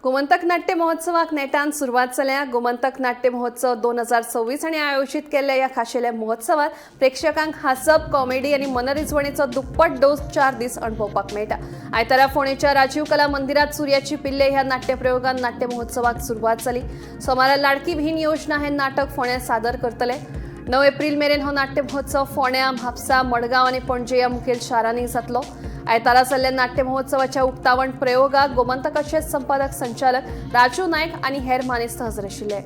गोमंतक नाट्य महोत्सवाक नेटान सुरवात जाल्या. गोमंतक नाट्य महोत्सव 2026 आनी आयोजीत केल्ल्या ह्या खाशेल्या महोत्सवात प्रेक्षकांक हांसप, कॉमेडी आनी मनरिजवणेचो दुप्पट डोस 4 दीस अणभवपाक मेळटा. आयतारा फोंडेच्या राजीव कला मंदिरात सूर्याची पिल्ले ह्या नाट्यप्रयोगान नाट्य महोत्सवाक सुरवात जाली. सोमारा लाडकी बहीण योजना हे नाटक फोंड्यात सादर करतले. 9 एप्रिल मेरेन हो नाट्य महोत्सव फोंड्या, म्हापसा, मडगांव आनी पणजे ह्या मुखेल शारांनी जातलो. आयतारा जाल्ल्या नाट्य महोत्सवाच्या उक्तावण प्रयोगाक गोमंतकाचे संपादक संचालक राजू नायक आनी हेर मानेस्त हजर आशिल्ले.